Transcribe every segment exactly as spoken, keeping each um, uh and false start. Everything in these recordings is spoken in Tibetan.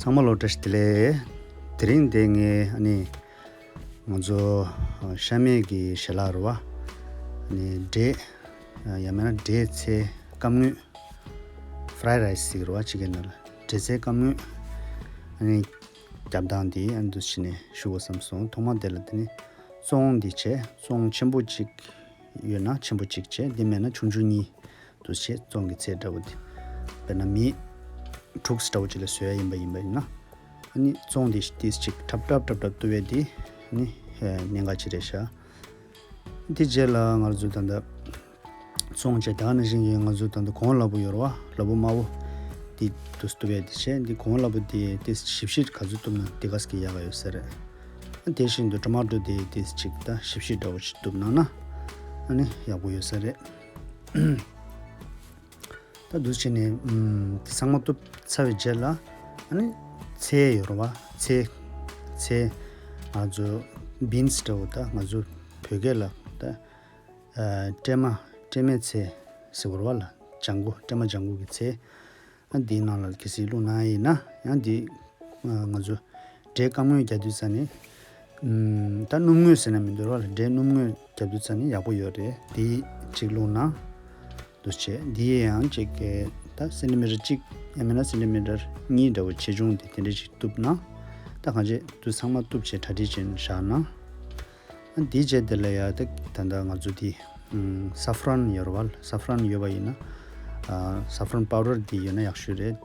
ཚང་མ་ལ་བཀྲ་ཤིས་བདེ་ལེགས། དེ་རིང་འདི་ངས་ཨ་ནི་ང་ཚོ་ཤ་མེད་ཀྱི་ཞལ་ལག་རེད་བ། ཨ་ནི་འབྲས། ཡང་མིན་ན་འབྲས་ཚལ་སྐམ་དངོས། fried rice ཟེར་གྱི་རེད་བ། ཕྱི་རྒྱལ་ནང་ལ་འབྲས་ཚལ་སྐམ་དངོས། ཨ་ནི་རྒྱབ་སྟངས་འདི་ཨ་ནི་འདུག་སེ་བྱས་ནས་ཞུ་དགོས་བསམ་སོང་། ཐོག་མ་དེ་ལ་དེ་ནི་བཙོང་འདི་བྱས། བཙོང་ཆེན་པོ་གཅིག་ཡོད་ན་ཆེན་པོ་གཅིག་བྱས། འདི་མེད་ན་ཆུང་ཆུང་གཉིས། འདུག་སེ་བཙོང་གི་ཚད་འདྲ་བོ་དེ། དཔེར་ན་མི་དྲུག་འདྲ་བོ་ཅིག་ལ་བཟོ་ཡ་ཡིན་པ་ཡིན་པ་ཡིན་ན། ཨ་ནི་བཙོང་དེ་ཏིས་ཅིག་ཁྲབ་ཁྲབ་ཁྲབ་ཁྲབ་གཏུབ་པའི་དེ་ཨ་ནི་གནད་འགག་ཅིག་རེད་ཤག་དེ་རྗེས་ལ་ང་ཚོ་ད་ལྟ་བཙོང་བྱས། ད་ག་ནང་བཞིན་གྱི་ང་ཚོ་ད་ལྟ་གོང་ལ་བུ་ཡོད་རེད་བ། ལ་བུ་དམར་པོ་དེ་འདུག་སེ་གཏུབ་པའི་དེ་བྱས། འདི་གོང་ལ་བུ་དེ་ཏིས་ཞིབ་ཞིབ་ག་ཚོད་གཏུབ་ན་དེ་ག་ཙམ་གྱིས་ཡག་ག་ཡོད་ས་རེད། དེ་བཞིན་དུ་ཊོ་མ་ཊོ་དེ་ཏིས་ཅིག་ད་ཞིབ་ཞིབ་འདྲ་བོ་ཅིག་གཏུབ་གནང་ན་ཨ་ནི་ཡག་པོ་ཡོད་ས་རེད། ད་འདུག་སེ་བྱས་ནས་ཨམ་དེ་ཚང་མ་གཏུབ་ཚར་བའི་རྗེས་ལ་ཨ་ནི་ཚལ་ཡོད་རེད་བ། ཚལ། ཚལ། ང་ཚོ་བིན་སི་འདྲ་བོ། ད་ང་ཚོ་བོད་སྐད་ལ་ད་ཨ་སྲན་མ། སྲན་མའི་ཚལ་ཟེར་གྱི་རེད་བ་ལ། ལྗང་གུ། སྲན་མ་ལྗང་གུ་གི་ཚལ། ཨ་འདིའི་ནང་ལ་གལ་སྲིད་བླུགས་གནང་ཡ་ཡིན་ན། ཡང་འདི་ང་ཚོ་འབྲས་སྐམ་དངོས་རྒྱག་དུས་ཙ་ནས། ཨམ་ད་སྣུམ་དངོས་ཟེར་ན་མི་འདུག་ར་ལ། འབྲས་སྣུམ་དངོས་རྒྱག་དུས་ཙ་ནས་ཡག་པོ་ཡོད་རེད། འདི་གཅིག་བླུགས་ན། འདུག་སེ་བྱས། འདི་ཡང་གཅིག་གི་ད་སེན་ཊི་མི་ཊར་གཅིག་ཡང་མིན་ན་སེན་ཊི་མི་ཊར་གཉིས་འདྲ་བོ་ཆེ་ཆུང་དེ་དེ་འདྲ་ཞིག་གཏུབ་ན། ད་གང་བྱས་དུས་ཚང་མ་གཏུབ་བྱས་གྲ་སྒྲིག་བྱས་བཞག་ན། ཨ་འདིའི་རྗེས་དེ་ལ་ཡ་ད་ད་ལྟ་ང་ཚོ་འདི་ཨམ་ས་ཧྥ་རན་ཡོད་རེད་བ། ས་ཧྥ་རན་ཡོད་པ་ཡིན་ན། ཨ་ས་ཧྥ་རན་པའུ་ཌར་འདི་ཡོད་ན་ཡག་ཤོས་རེད།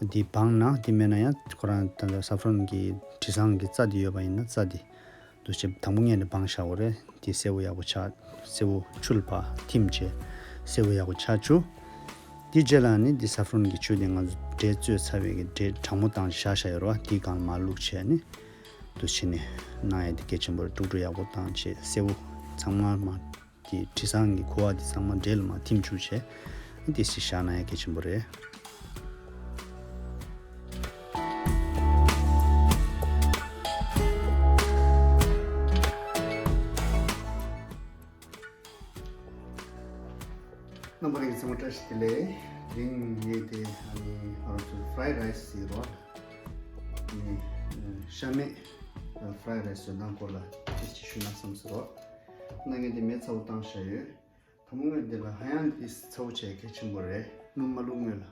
འདི་སྦངས་ན། འདི་མེད་ན་ཡང་ཁོ་རང་ད་ལྟ་ས་ཧྥ་རན་གྱི་དྲི་བཟང་གི་རྩ་འདི་ཡོད་པ་ཡིན་ན་རྩ་འདི་འདུག་སེ་དང་པོ་ངས་ནི་སྦངས་བཞག་པ་རེད། འདི་སེར་པོ་ཡག་པོ་ཆགས། སེར་པོ་ཆུ་ལ་ཕར་ཐིམ་བྱས་སེར་པོ་ཡག་པོ་ཆགས་བཅུག་དེའི་རྗེས་ལ་ནི་འདི་ས་ཧྥ་རན་གྱི་ཆུ་དེ་ང་ཚོ་འབྲས་བཙོས་ཚར་བའི་གི་འབྲས་གྲང་མོ་བཏང་བཞག་བཞག་ཡོད་རེད་བ། འདིའི་སྒང་ལ་མར་བླུགས་བྱས་ནི་འདུག་སེ་བྱས་ནས་གནང་ཡ་དེ་གལ་ཆེན་པོ་རེད། དཀྲུག་དཀྲུག་ཡག་པོ་བཏང་བྱས་སེར་པོ་ཚང་མ་མར། དེ་དྲི་བཟང་གི་ཁུ་བ་དེ་ཚང་མ་འབྲས་ལ་མར་ཐིམ་བཅུག་བྱས། དེ་ཞིག་བཞག་ན་ཡང་གལ་ཆེན་པོ་རེད། རྣམ་པ་རང་གི་ཚང་མ་བཀྲ་ཤིས་བདེ་ལེགས། དེ་རིང་ངས་དེ་ཨ་ནི་ང་རང་ཚོ་fried rice ཟེར་རོ། ཨ་ནི་ཤ་མེད་fried rice བཟོ་སྟངས་སྐོར་ལ་ཏོག་ཙམ་ཞུས་ན་བསམ་སོང་རོ། ད་ངས་དེ་མེ་ཚ་པོ་བཏང་བཞག་ཡོད། དང་པོ་ངས་འདི་ལ་ཧ་ཡང་འདི་ཚ་པོ་བྱས་གལ་ཆེན་པོ་རེད། སྣུམ་མ་བླུགས་སྔོན་ལ།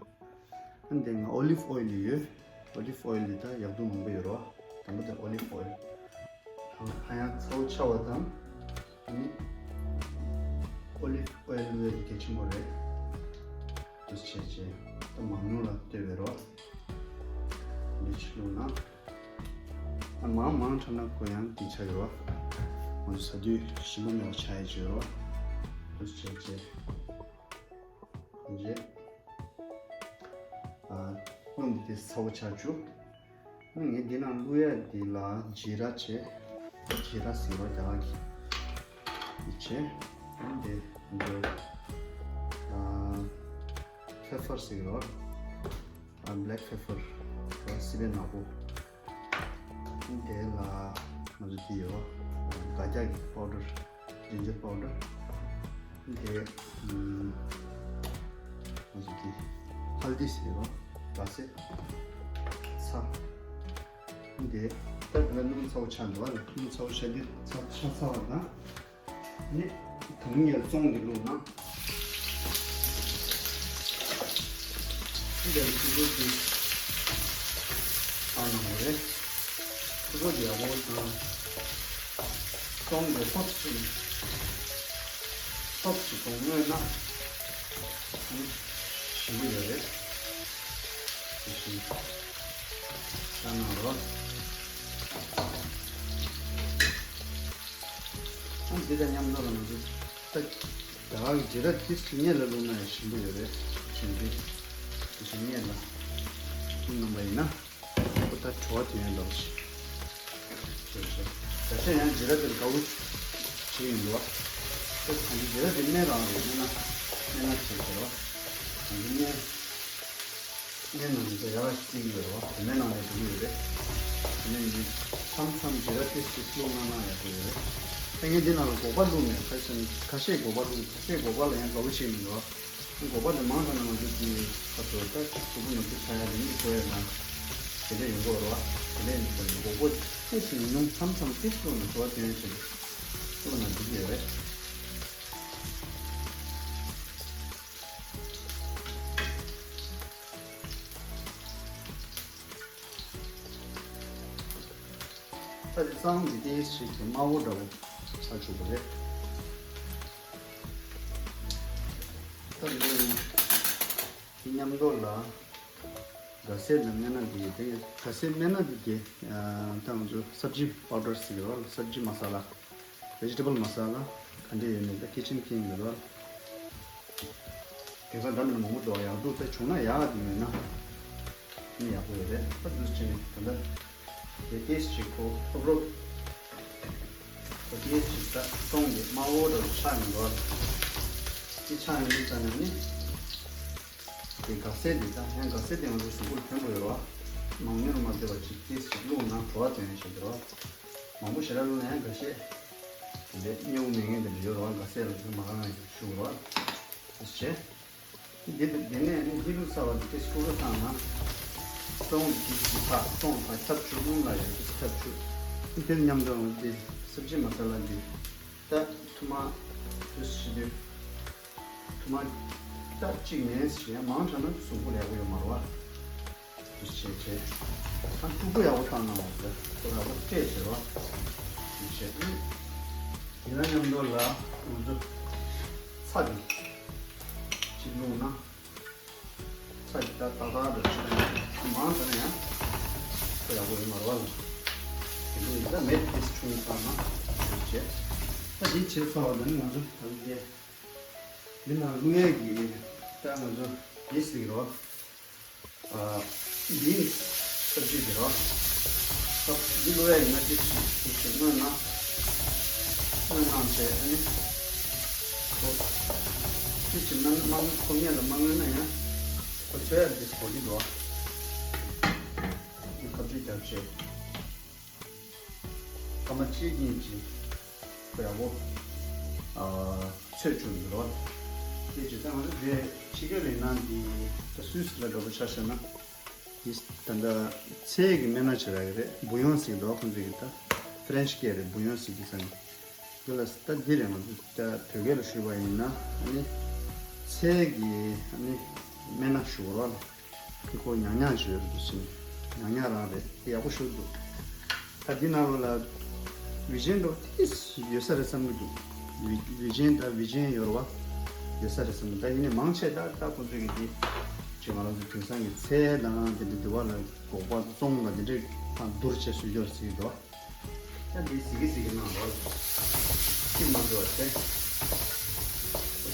ཨ་འདི་ང་olive oil ཡོད། olive oil འདི་ད་ཡག་སྡུག་མང་པོ་ཡོད་རོ། དང་པོ་དེ་olive oil། ཧ་ཡང་ཚ་པོ་ཆགས་པ་དང་། ཨ་ནི་olive oil འདི་གལ་ཆེན་པོ་རེད། འདི་བྱས་བྱས་ད་མང་ཉུང་ལ་ལྟོས་པའི་རོ། འདི་ཕྱི་ལོགས་ན། ཨ་མང་མང་དྲགས་ན་ཁོ་ཡང་འདི་ཆགས་ཡོད་རོ། ང་ཚོ་ཟ་དུས་ཞིམ་པོ་མེད་པ་ཆགས་ཡ་ཅིག་ཡོད་རོ། འདི་བྱས་བྱས། འདི་བྱས། ཨ་སྣུམ་འདི་ཚ་པོ་ཆགས་བཅུག་ངས་འདི་ནང་བླུགས་ཡ་འདི་ལ་ཇི་ར་བྱས། ཇི་ར་ཟེར་བ་རྒྱ་གར་གྱི་འདི་བྱས། ཨ་འདི་འདི་ཨ་pepper ཟེར་བ། ཨ་black pepper ཨ་སི་པན་ནག་པོ། དེ་ལ་ང་ཚོ་དེ་ཡོད། སྒ་སྐྱ་གི་པའུ་ཌར། ginger powder། དེ་ཨམ་ང་ཚོ་དེ་ཧལ་དི་ཟེར་ཡོད། སྒ་སེ། ཚྭ། དེ་ད་དེ་ལ་སྣུམ་ཚ་པོ་ཆགས་འདུག་བ། སྣུམ་ཚ་པོ་ཆགས་དུས་ཚ་ཆ་ཚ་བ་དང་། ནི་དང་ངེར་བཙོང་གི་བླུགས་ན། འདི་ལ་ཕྲུ་གུ་དེ་བཏང་ན་མ་རེད། ཕྲུ་གུ་དེ་ཡག་པོ་བཏང་། བཙོང་གི་སོབ་ཅིག་སོབ་ཅིག་གོང་མོས་ན། ཞིམ་པོ་ཡོད་རེད། དེ་བཞིན་ད་ནང་ལོ། ཨ་འདི་དང་མཉམ་དུ་ལ་ང་ཚོ་ད་རྒྱ་གར་གྱི་ཇི་ར་ཏིས་ཀྱི་སྔས་ལ་བླུགས་ན་ཡང་ཞིམ་པོ་ཡོད་རེད། ཞིམ་པོ་དེ་བཞིན་སྔས་ལ་བླུགས་གནང་པ་ཡིན་ན་ཁོ་ད་བྲོ་བ་དེ་ཡང་འདྲ་བ་ཞིག་བྱས་བྱས། ད་ཆ་ཡང་ཇི་ར་དེ་ལ་དགའ་བོ་བྱེད་ཡིན་འདུག་བ། ད་ད་ནི་ཇི་ར་དེ་སྨན་རང་རེད། སྨན་ན་སྨན་ན་བྱས་བྱས་བ། ད་ནི་སྨན། སྨན་ནང་ནས་ཡག་ཅིག་ཡོད་རེད་བ། དེ་སྨན་ནང་ནས་འགྲོ་གི་ཡོད་རེད། དེ་ནས་ནི་མཚམས་མཚམས་ཇི་ར་ཏིས་ཀྱི་བླུགས་གནང་ན་ཡག་པོ་ཡོད་རེད། ད་ངས་འདི་ནང་ལ་སྒོག་པ་བླུགས་མེད། ཁ་ཤས་ཁ་ཤས་སྒོག་པ་བླུགས། ཁ་ཤས་སྒོག་པ་ལ་ཡང་དགའ་བོ་བྱེད་མི་འདུག་བ། སྒོག་པ་དེ་མང་དྲགས་ན་ང་ཚོ་གི་ཁ་ཚོ་ད་གཟུགས་པོ་ནོར་འཁྲུལ་ཆགས་ཡ་དེ་ནི་དགོས་ཡ་དང་། དེ་འདྲ་ཡོང་གི་རེད་བ། དེ་འདྲ་ཡིན་དུས་མགོ་སྐོར་ཏོག་ཙམ་ཉུང་ཉུང་མཚམས་མཚམས་ཏོག་ཙམ་ནས་བྲོ་བ་སྟོན་བྱས་བླུགས་ན་འགྲིག་གི་རེད། ད་དེ་གཙང་གི་ཏོག་ཙམ་ཅིག་དེ་དམར་པོ་འདྲ་བོ་ཆགས་བཅུག་པ་རེད། ད་འདི་དེ་མཉམ་དུ་ལ་ག་སེ་དང་སྨན་སྣ་འདི་དེ་ག་སེ་སྨན་སྣ་འདི་དེ་ད་ང་ཚོ་སབ་ཇི་པའུ་ཌར་ཟེར་གི་རེད་བ། སབ་ཇི་མ་ས་ལ། བེ་ཇི་ཊེ་བལ་མ་ས་ལ་ག་འདྲ་ཡོད་མེད་ད་ཁི་ཆན་ཀིང་ཡོད་རེད་བ། དེང་སང་འདྲ་མི་འདྲ་མང་པོ་འདུག་ཡག་འདུག་ད་བྱུང་ན་ཡག་འདུག་མེད་ན་ནི་ཡག་པོ་ཡོད་རེད། ད་འདུག་སེ་བྱས་ནས་ད་ལྟ་དེ་ཏོག་ཙམ་ཅིག་ཁོ་ཨབ་རོབ་ཁོ་ཏོག་ཙམ་ཅིག་ད་སྟོང་གི་དམར་པོ་འདྲ་བོ་ཆགས་ཡོང་འདུག་བ། དེ་ཆགས་ཡོང་དུས་ཙམ་ནས་ནི། དེ་ག་སེ་དེ་ད་ཡང་ག་སེ་དེ་ང་ཚོ་གཟུགས་པོར་ཕན་པོ་ཡོད་རེད་བ། མང་ཉུང་མ་བརྩི་བར་ཅིག་ཏོག་ཙམ་བླུགས་ན་བྲོ་བ་སྟོན་ཡག་ཆེད་དུ་རེད་བ། མང་པོ་ཞེ་དྲག་བླུགས་ན་ཡང་འགའ་ཤས་དེ་འདྲའི་སྨྱོ་མེད་མཁན་དེ་འདྲ་ཡོད་རེད་བ། ག་སེ་ལ་དེ་མ་གང་ཡང་ཞུ་རེད་བ། དེ་བྱས། དེ་དེ་ནས་ནི་ཧི་ལུ་ཚ་བ་དེ་ཏོག་ཙམ་ཁུག་པོ་བཏང་ན། སྟོང་གི་ཅིག་ཅིག་ཐག་སྟོང་ཐག་ཁྱབ་བཅུག་སྣུམ་ལ་ཡང་ཏོག་ཙམ་ཁྱབ་བཅུག་དེ་མཉམ་དུ་དེ་སབ་ཇི་མ་ས་ལ་འདི་ད་ཐུར་མ་དུས་བྱེད་དུས། ཐུར་མ་ད་གཅིག་མིན་ཞེ་མང་དྲགས་ན་གཟུགས་པོ་ལ་ཡག་པོ་ཡོད་མ་རེད་བ། དེ་བྱས་བྱས། ད་སྟུག་པོ་ཡག་པོ་བཏང་ན་འོ་ཟེར་ཁོ་ཡག་པོ་སྤྲད་བྱས་རོ། དེ་བྱས་ཨ་ནི། དེ་ན་མཉམ་དུ་ལ་ང་ཚོ་ཚྭ་འདི་གཅིག་བླུགས་ན། ཚྭ་འདི་ད་ཏག་ཏག་འདྲ་ཞིག་མང་དྲགས་ན་ཡང་ཁོ་ཡག་པོ་ཡོད་མ་རེད་བ། དེ་འདྲ་ཡིན་ད་མེད་དེ་ཆུང་བཏང་ན་དེ་བྱས། ད་དེ་བྱས་ཚར་བ་དང་ང་ཚོ་ད་ལྟ་འདི་ནང་བླུག་ཡས་ཀྱི་ད་ང་ཚོ་འདི་ཟེར་གི་རོ། ཨ། འདི་ས་བཅུད་ཀྱི་རོ། ཨ། འདི་བླུག་ཡས་ཡིན་ན་ཏོག་ཙམ་ཞིག་སྔོན་ན། སྔོན་ན་བྱས་ཨ་ནི། ཁོ། ཏོག་ཙམ་མ་མ་ཁོ་སྔོན་ལ་མ་སྔོན་ན་ཡང་། ཁོ་ཚོས་ཡར་འདི་སྒོ་འདི་འགྲོ། འདི་ཁ་བཅུད་རྒྱབ་བྱས། སྐར་མ་གཅིག་གཉིས་ཀྱི་ཁོ་ཡག་པོ་ཨ་ཚོས་བཅུག་ཡོད་རེད། དེ་བྱས་ཙང་ང་ཚོ་དེ་ཕྱི་རྒྱལ་ལ་ཡིན་ན་འདི་ད་སུད་སི་ལ་འདྲ་པོ་ཆ་བཞག་ན་འདི་ད་ལྟ་ཚལ་གྱི་སྨན་སྣ་བྱེད་ཡག་གི་རེད། བུ་ཡོང་ཟེར་གི་འདུག་ཁོང་ཚོ་གི་ད་ཧྥ་རན་ཆི་སྐད་རེད། བུ་ཡོང་ཟེར་གི་ས་ནི་དེ་ལ་ད་འདི་རེད། ང་ཚོ་ད་བོད་སྐད་ལ་ཞུས་པ་ཡིན་ན་ཨ་ནི་ཚལ་གྱི་ཨ་ནི་སྨན་སྣ་ཞུ་གི་རེད། དེ་ཁོ་ཉག་ཉག་ཞིག་ཡོད་རེད་འདུག་ཟེར་ནས། ཉག་ཉག་རང་རེད། དེ་ཡག་པོ་ཞིག་འདུག་ད་འདི་ནང་ལོགས་ལ་བི་ཇན་འདྲ་ཏིས་ཡོད་ས་རེད་བསམ་གྱི་འདུག་བི་བི་ཇན་ད་བི་ཇན་ཡོད་རེད་བ། ཡོད་ས་རེད་བསམ་གྱི་འདུག་ད་ཡིན་ནའི་མང་ཆེ་ད་ད་ཁོང་ཚོས་ཀྱི་འདི་ཅིག་ང་རང་ཚོ་དེང་སང་གི་ཚལ་དང་དེ་འདྲ་འདི་བ་ལ་སྒོག་པ་བཙོང་དང་དེ་འདྲས་དང་བསྡུར་བྱས་བཟོས་ཡོད་རེད་ཟེར་གྱི་འདུག་ད་འདི་ཟི་གི་ཟི་གི་གནང་རོགས། ཅིག་མ་འགྲོ་བ་ཚེ།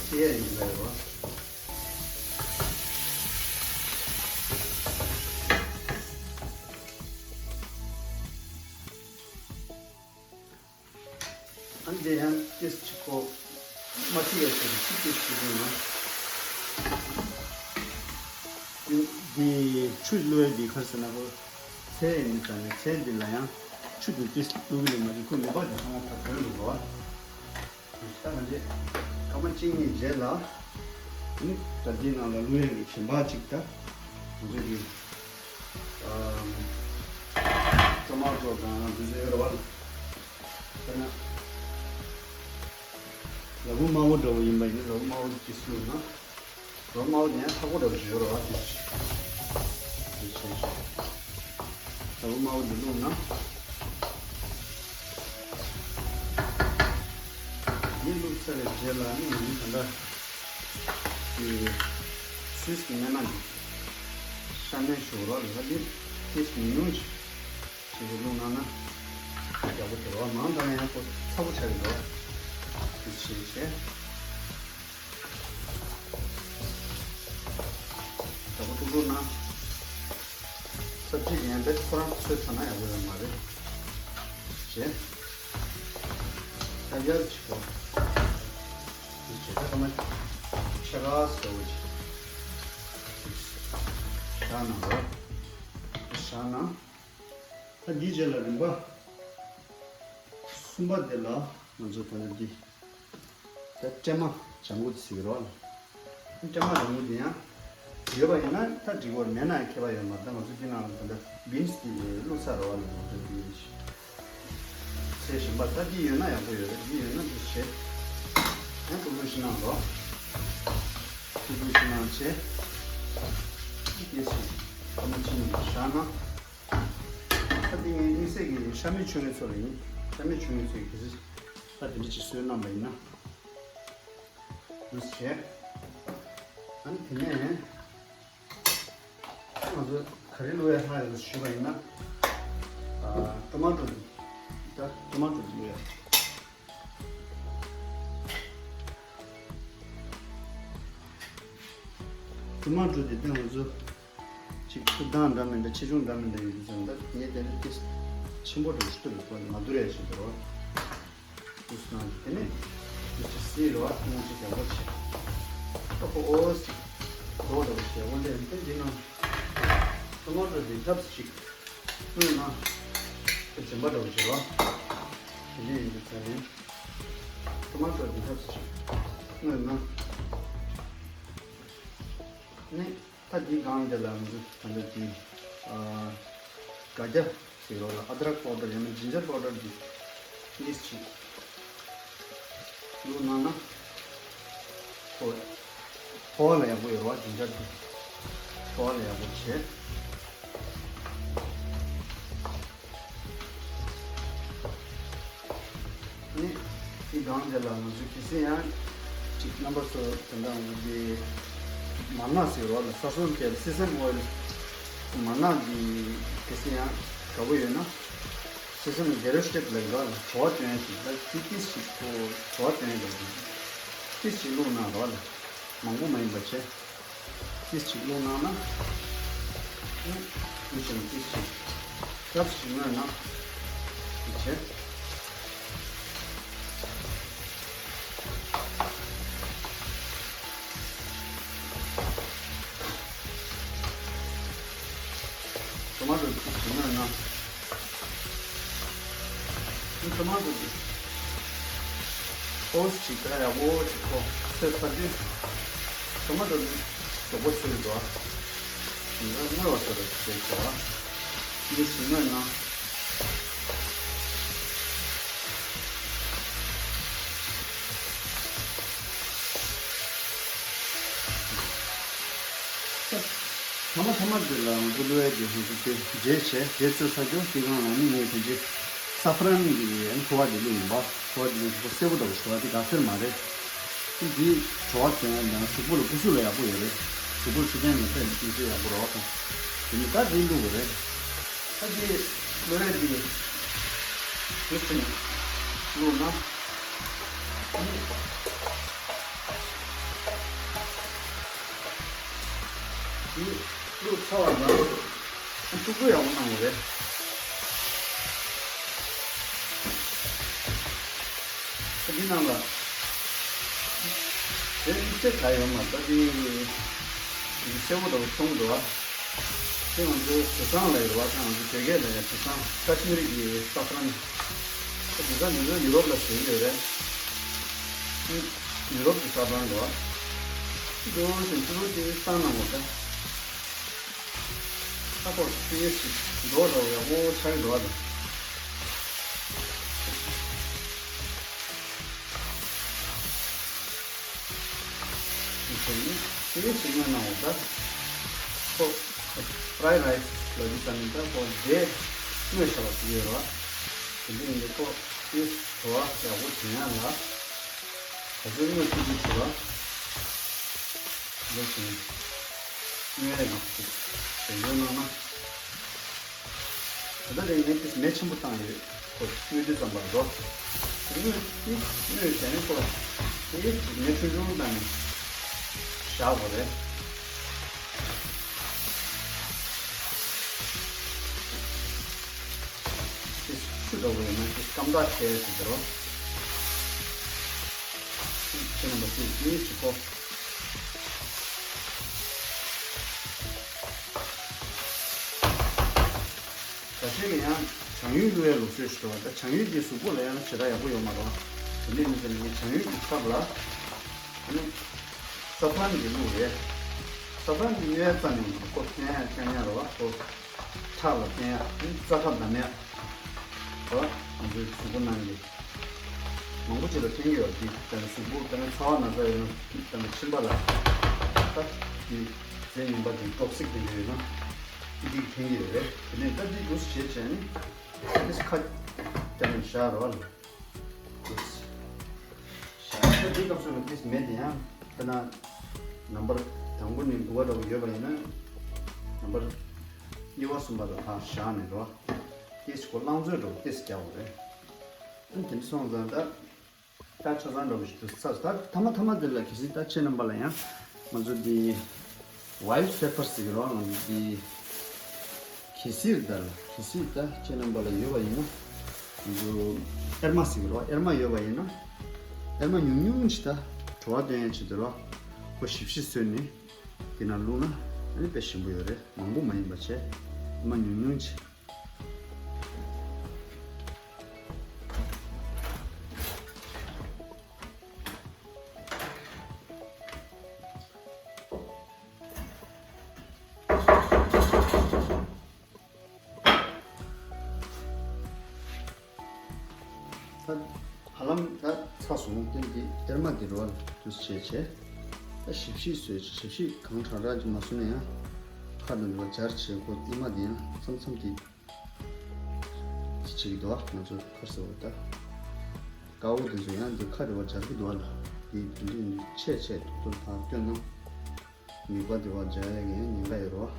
ཅི་ཡ་ཡིན་པ་རེད་བ། ཨ་འདི་ཡང་ཏིས་ཅིག་གོ། མ་ཐི་ཡ་ཟེར་གི་ཅིག་ཏིས་ཅིག་གོ་ཡང་། འདི་ཆུ་བླུགས་ཡ་འདི་ག་རེ་ཟེར་ན་གོ། ཚལ་ཡིན་ཙང་ནས་ཚལ་འདི་ལ་ཡང་ཆུ་འདི་ཏིས་བླུགས་གི་ལས་མ་གི་ཁོ་མེ་འབར་འདི་ཚང་མ་ཕར་ཐོན་འགྲོ་གོ། ད་ང་ཚོས་སྐར་མ་གཅིག་གཉིས་རྗེས་ལ་ནི་ད་འདི་ནང་ལ་བླུགས་ཡ་གི་གཞན་པ་ཅིག་ད་ང་ཚོ་གི་ཊོ་མ་ཊོ་དང་འདི་ཚོ་ཡོད་རེད་བ། དཔེར་ན་ལ་ཕུག་དམར་པོ་འདྲ་བོ་ཡིན་པ་ཡིན་ན་ལ་ཕུག་དམར་པོ་འདི་གཅིག་བླུགས་ན། ལ་ཕུག་དམར་པོ་དེ་ཡང་ཚ་པོ་འདྲ་བོ་ཞིག་ཡོད་རེད་བ། དེ་ཅི་དེ་ཅི་ལ་ཕུག་དམར་པོ་འདི་བླུགས་ན། འདི་བླུགས་ཚར་བའི་རྗེས་ལ་ནི་ང་ཚོ་ད་ལྟ་གི་སུད་སི་གི་སྨན་སྣ་འདི་ཤ་སྨན་ཞུ་རོགས་ལ་འདི་ཏིས་ཉུང་ཉུང་ཞིག་ཞིག་གི་བླུགས་གནང་ན་ཡག་པོ་འདུག་བ། མང་དྲགས་ན་ཡང་ཁོ་ཚ་པོ་ཆགས་ཀྱི་འདུག་དེ་བྱས་བྱས། ཡག་པོ་ཐུག་ཐུག་ན། ས་བཅུད་ཡན་པས་ཁོ་རང་ཚོས་ཚ་ན་ཡག་པོ་ཡོད་མ་རེད། བྱས། ད་ཡར་ཅིག་གོ། དེ་བྱས་ད་ཁ་མ་ཆེ་ག་སོ་ཅིག་བཞག་ན་རོ། བཞག་ན། ད་འདིའི་རྗེས་ལ་རིམ་པ་གསུམ་པ་དེ་ལ་ང་ཚོ་ད་ལྟ་འདི་ད་སྲན་མ་ལྗང་གུ་དེ་ཟེར་གི་རེད་བ། སྲན་མ་ལྗང་གུ་དེ་ཡང་ ཡོད་པ་ཡིན་ན་ད་འགྲིག་གི་རེད། མེད་ན་ཡང་ཁྱད་པར་ཡོད་མ་རེད། ད་ང་ཚོ་འདི་ནང་ལ་ད་ལྟ་བིན་སི་དེ་བླུགས་ཚར་རེད་བ། ང་ཚོ་འདི་བྱས་བཞིན་པ། ད་འདི་ཡོད་ན་ཡག་པོ་ཡོད་རེད། འདི་ཡོད་ན་འདི་བྱས། ཡང་ཀུ་ཀུ་ཤི་ནང་ལོ། ཀུ་ཀུ་ཤི་ནང་བྱས། འདི་བྱས། ཁ་མ་ཕྱིན་ནས་བཞག་ན། ད་འདི་ངའི་དམིགས་བསལ་གྱི་ཤ་མེད་ཆུ་མེད་ཚོ་ལ་ཡིན། ཤ་མེད་ཆུ་མེད་ཚོ་ཡིན། གལ་སྲིད་ད་དེ་འདྲ་ཅིག་བཟོས་གནང་པ་ཡིན་ན། འདུག་བྱས། ཨ་ནི་དེ་ནས་ང་ཚོ་ག་རེ་བླུགས་ཡ་ལྷག་ཡོད་ཞུས་པ་ཡིན་ན། ཨ། ཊོ་མ་ཊོ། ད་ཊོ་མ་ཊོ་བླུགས་ཡ། ཊོ་མ་ཊོ་དེ་ད་ང་ཚོ་ཅིག་ཐུག་སྟངས་འདྲ་མི་འདྲ། ཆེ་ཆུང་འདྲ་མི་འདྲ་ཡོད་དུས་ཙང་། ད་ངས་དེ་ནི་ཏིས་ཆེན་པོ་འདྲ་ཞིག་བླུགས་པ་མ་བསྡུར་ཡ་ཞིག་འདུག་རོ། དུས་སྣང་དེ་ནས་དུས་ཚོད་སྲིད་རོ། ཨ་ཐུང་ཅིག་ཡག་པོ་བྱེད། ཨོ་ཧོ། ཨོ་ཟིག་རྡོ་འདྲ་བོ་བྱེད། ཨོ་ལེ། དེ་འདི་ནང་ཊོ་མ་ཊོ་འདི་ཐབས་ཅིག་སྔོན་ན་དེ་སྦྱིན་པ་འདྲ་བོ་བྱེད་རོ། དེ་འདྲ་ཡིན་དུས་ཚོད་ནས་ཊོ་མ་ཊོ་འདི་ཐབས་ཅིག་སྔོན་ན་ནི། ད་འདིའི་སྒང་འདི་ལ་ང་ཚོ་ད་ལྟ་འདི། ཨ། སྒ་སྐྱ་ཟེར་རོ་ལ། ཨ་དྲག་པའོ་ཌར་ཡང་ན་ཇིན་ཇར་པའོ་ཌར་འདི་ཏིས་ཅིག་བླུགས་གནང་ན། ཁོ་ཕོ་བ་ལ་ཡག་པོ་ཡོད་རེད་བ། ཇིན་ཇར་འདི་ཕོ་བ་ལ་ཡག་པོ་བྱེད། ནི། དེ་སྒང་དེ་ལ་ང་ཚོས་གལ་སྲིད་ཡང་ཅིག་རྣམ་པ་ཚོ་དེ་འདྲ་འོང་གི། མར་ནག་ཟེར་རོ་ལ། ས་སོན་གྱི་སི་སམ་ཨོ་ཡིལ། མར་ནག་འདི་གལ་སྲིད་ཡང་དགའ་པོ་ཡོད་ན། སི་སམ་གེ་རོ་སི་ཊིག་ལབ་རོ་ལ། བྲོ་བ་བཏོན་ཞིག་ལ། ཏིས་ཏིས་ཞིག་ཁོ་བྲོ་བ་བཏོན་ཡོད་པ་ཞིག་ཏིས་ཞིག་བླུགས་གནང་རོ་ལ། མང་པོ་མ་ཡིན་པ་བྱས། ཏིས་ཅིག་བླུགས་གནང་ན། ཨུ་ཞིམ་ཏིས་ཅིག་སྐབས་ཤིག་སྔོན་ན་ཅིག་བྱས། ཊོ་མ་ཊོ་ཏིས་ཅིག་སྔོན་ན། ཊོ་མ་ཊོ་དེ་ཨོ་ཙི་ཅིག་ད་ཡག་པོ་ཅིག་ཁོ་ཚོས་ཚར་དུས། ཊོ་མ་ཊོ་དེ་ཞོགས་པ་ཚོས་འགྲོ། ཞིང་ཁ་སྔོ་བ་ཚོ་རེ་ཞིག་བྱས་བྱས། འདི་ཞིག་སྔོན་ན། ཐ་མ་ཐ་མ་འདི་ལ་ང་ཚོ་བླུགས་ཡས་ཀྱི་ཧུན་སུར་དེ་རྗེས་བྱས། རྗེས་བཙོས་ཚར་རྒྱུ་དེ་སྒང་ལ་ནི་ངས་དེ་རྗེས་ས་ཧྥ་རན་གྱི་ཕོར་པ་དེ་བླུགས་ཡིན་པ། ཕོར་པ་དེ་བླུགས་ཡིན་པ། སེར་པོ་འདྲ་བོ་ཞིག་འདུག་བ། དེ་དགའ་སེར་མ་རེད། དེ་འདིའི་བྲོ་བ་དེ་ཡང་གཟུགས་པོ་ལ་སྐུ་གཟུགས་ལ་ཡག་པོ་ཡོད་རེད། གཟུགས་པོར་ཤུགས་རྐྱེན་ངན་པ་ཐེབས་ནས་སྐུ་གཟུགས་ཡག་པོ་རེད་བ། དེ་ནི་ད་དེ་བླུགས་དགོས་རེད། ད་དེ་བླུགས་རེད། དེ་དེ་བྱས་ནས་བླུགས་ན། དེ་བླུགས་ཚར་བ་ན་ཨ་གཙུག་པུ་ཡག་པོ་གནང་དགོས་རེད། ཨ་འདི་ནང་ལ་དེ་ཚིག་ཚིག་ག་ཡོད་མ་རེད། ད་དེ་དེ་སེར་པོ་འདྲ་བོ་མཐོང་གི་འདུག་བ། དེ་ང་ཚོའི་དྲི་བཟང་ལབ་ཡོད་རེད་བ། དེ་ང་ཚོ་བོད་སྐད་ལ་ཡང་དྲི་བཟང་། ཀ་ཤི་མིར་གྱི་ས་ཧྥ་རན། དེ་དྲི་བཟང་འདི་ཚོ་ཡུ་རོབ་ལ་བཟོས་ཡོད་རེད། ཡུ་རོབ་ཀྱི་ས་ཧྥ་རན་འདུག་བ། འདུག་བཞིན་ཏུ་རུ་དེ་བཏང་གནང་བ་ད། ཨ་ཁོ་ཏི་ཡེ་ཞིག་འགྲོ་འགྲོ་ཡག་པོ་ཆགས་འགྲོ་བ་དང་། ཏི་ཡེ་ཞིག་སྔོན་ན་འོ་ད། ཁོ་ཕ་རའི་རའི་སི་ལབ་དུས་ཙམ་ནས་ད་ཁོ་རྗེས་སྔོས་བཞག་པ་ཞིག་ཡོད་རེད་བ། དེ་འདྲ་ཡིན་དུས་ཁོ་ཏི་ཡེ་བྲོ་བ་ཡག་པོ་བྱེད་ཡག་ལ། ག་ཚོད་སྔོས་ཐུབ་ཐུབ་བྱེད་པ། འདི་བཞིན་སྔོན་ལ་ཡིན་ཞིག་དེ་འདྲ་གནང་ན། ད་ལྟ་དེ་ངས་དེ་མེ་ཆེན་པོ་བཏང་ཡོད། ཁོ་སྔོ་དུས་ཙམ་པར་འགྲོ། སྔོ་དེ་སྔོས་བྱས་ནས་ཁོ་དེ་མེ་ཆུང་ཆུང་བཏང་ནས་བཞག་དགོས་རེད། དེ་ཆུ་འདྲ་བོ་ཡིན་ན་དེ་སྐམ་ཐག་ཆད་ཟེར་གྱི་རེད། ཁྱེད་རྣམ་པ་ཚོས་དེ་ཞིག་གོ། ད་ཆེན་གྱི་ཡང་བྱང་ཡུལ་བླུགས་ཡ་ལུགས་སྲོལ་ཞིག་འདུག་བ། ད་བྱང་ཡུལ་གྱི་གཟུགས་པོ་ལ་ཡང་ཞེ་དྲག་ཡག་པོ་ཡོད་མ་རེད་བ། དེ་འདྲ་ཡིན་ཙང་ངས་བྱང་ཡུལ་གྱི་ཚབ་ལ་ཨ་ནི་ས་ཧྥ་རན་གྱི་བླུགས་རེད། ད་ལྟ་འདི་གཡོལ་ཙམ་ཡང་ཁོ་འཐེན་ཡ་འཐེན་ཡ་རེད་བ། ཁོ་ཁྲག་ལ་འཐེན་ཡ། རྩ་ཁྲག་བསྡམ་ཡ་རེད་བ། ང་ཚོའི་གཟུགས་པོ་ནང་གི་མང་པོ་ཅིག་ལ་འཐེན་གྱི་ཡོད་རེད། འདི་ད་ནི་གཟུགས་པོ་ད་ནི་ཚ་བ་ན་ཚ་ཡོད་ན། ད་ནི་མཆིན་པ་ལ། ད་འདི་རྫས་ངན་པ་འདི་ཊོག་སིག་དེ་འདྲ་ཡོད་ན་འདི་འཐེན་གྱི་ཡོད་རེད། དེ་ནས་ད་འདི་འདུག་སེ་བྱས་བྱས་ནས་ཨ་ནི་ཁ་ད་ནི་བཞག་རེད་བ། ཤ་ཁྲག་འདི་སྐབས་སུ་ལ་ཏིས་མེད་དེ་ཡང་ད་ན་ནམ་པར་དང་པོ་ནས་དགུ་པ་འདྲ་པོ་ཡོད་པ་ཡིན་ན་ནམ་པར་གཉིས་པ་གསུམ་པ་ལ་ཕར་བཞག་ནས་འགྲོ། ཏིས་ཁོ་རླངས་བཙོས་འདྲ་པོ་ཏིས་རྒྱག་དགོས་རེད། ཨ་ནི་དེ་འདྲ་སོང་ཙང་ད་ད་ཆ་ཚང་འདྲ་པོ་ཞིག་ཏུ་ཚར། ད་ཐ་མ་ཐ་མ་དེ་ལ་གལ་སྲིད་ད་ཁྱེད་རྣམ་པ་ལ་ཡང་ང་ཚོ་འདི་ཝའིལ་པེ་པར་ཟེར་གི་རོ། ང་ཚོ་འདི་གེ་སར་ད་ལ་གེ་སར་ད་ཁྱེད་རྣམ་པ་ལ་ཡོད་པ་ཡིན་ན། ང་ཚོ་ཨེར་མ་ཟེར་གི་རོ། ཨེར་མ་ཡོད་པ་ཡིན་ན་ཨེར་མ་ཉུང་ཉུང་ཅིག་ད་བྲོ་བ་སྟོན་ཡ་ཆེད་དུ་རོ། ཁོ་ཞིབ་ཞིབ་བཟོས་ནས་དེ་ན་བླུགས་ན་ཨ་ནི་དཔེ་ཞིམ་པོ་ཡོད་རེད། མང་པོ་མ་ཡིན་པ་བྱས་ཨེར་མ་ཉུང་ཉུང་ཅིག་ད་ཧ་ལམ་ད་ཚར་སོང་། དེ་འདི་ཨེར་མ་འདི་རོ་ལ་དུས་བྱས་བྱས། ད་ཞིབ་ཞིབ་བཟོས། ཞིབ་ཞིབ་གང་དྲག་དྲག་ཅིག་མ་བཟོས་ན་ཡང་ཁ་དང་འདི་བ་སྦྱར་བྱས། ཁོ་ཨེར་མ་འདི་ཡང་མཚམས་མཚམས་ཀྱི་ཅིག་འདུག་ང་ཚོ་ཁར་སོ་ད་དཀར་པོ་དེ་ཚོ་ཡང་འདི་ཁ་རེ་བ་སྦྱར་གི་འདུག་ལ། འདི་དེ་འདྲ་ཆེ་ཆེ་ཏོག་ཏོག་ད་སྟོན་ན་མིད་པ་དེ་བ་སྦྱར་ཡ་གི་ཉེན་ཁ་ཡོད་རོ།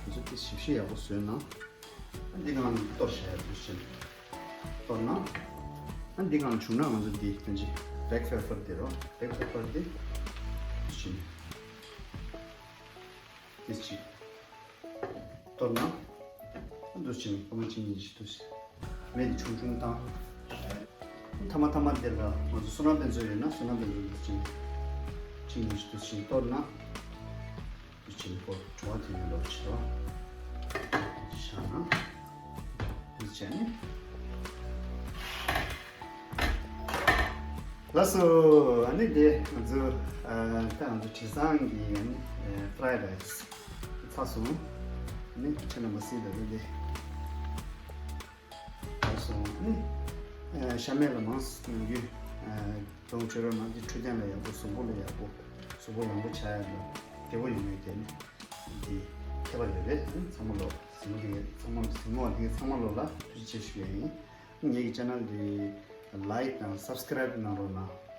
ང་ཚོ་དེ་ཞིབ་ཞིབ་ཡག་པོ་བཟོས་ན། ཨ་འདི་སྒང་གཏོར་བྱ་ཡ་དུས་ཕྱིན་གཏོར་ན། ཨ་འདི་སྒང་བྱུང་ན་ང་ཚོ་འདི་དེ་འདྲ་བྷེག་པེ་པར་དེ་རོ། བྷེག་པེ་པར་དེ་དུས་ཕྱིན་དེ་ཅིག་གཏོར་ན། ཨ་འདུ་ཕྱིན་སྐར་མ་གཅིག་གཉིས་ཤིག་འདུ་ཕྱིན་མེ་འདི་ཆུང་ཆུང་བཏང་། ཐ་མ་ཐ་མ་འདི་ལ་ང་ཚོ་བསོད་ནམས་དཔེ་མཛོད་ཡོད་ན་བསོད་ནམས་དཔེ་མཛོད་འདུ་ཕྱིན་གཅིག་གཉིས་ཤིག་འདུ་ཕྱིན་གཏོར་ན། འདུ་ཕྱིན་པོ་བྲོ་བ་དེ་ཡོད་ལོ་ཆེ་བ་བཞག་ན། འདི་བྱས་ནས། ལགས་སོ། ཨ་ནི་དེ་ང་ཚོ་ཨ་ད་ང་ཚོ་དྲི་བཟང་གི་ཨ་ནི་ཨ་ཕ་རའི་རའི་སི་ཚར་སོང་། ཨ་ནི་ཁྱེད་རྣམ་པ་སྲིད་ད་གི་དེ་ཚར་སོང་། ཨ་ནི་ཨ་ཤ་མེད་ལ་མང་ཙམ་ཉོ་རྒྱུ་ཨ་གདོང་བྱེད་རོགས་གནང་། དེ་འཕྲོད་བསྟེན་ལ་ཡག་པོ། གཟུགས་པོ་ལ་ཡག་པོ། གཟུགས་པོ་ཡག་པོ་ཆགས་ཡག་ལ་བདེ་པོ་ཡོང་ཡག་དེ་ནི་དེ་ཁྱད་པར་ཡོད་རེད། ཨ་ནི་ཚང་མ་ལོ་གཟིགས་མོ་དེ་ཚང་མ་གཟིགས་མོ་དེ་ཚང་མ་ལོ་ལ་ཐུགས་རྗེ་ཆེ་ཞུ་ཡ་ཡིན། ངེད་ཀྱི་ཆེ་ནལ་འདི་ལའིག་དང་སབ་སི་ཀ་རའིབ་གནང་རོགས་གནང་།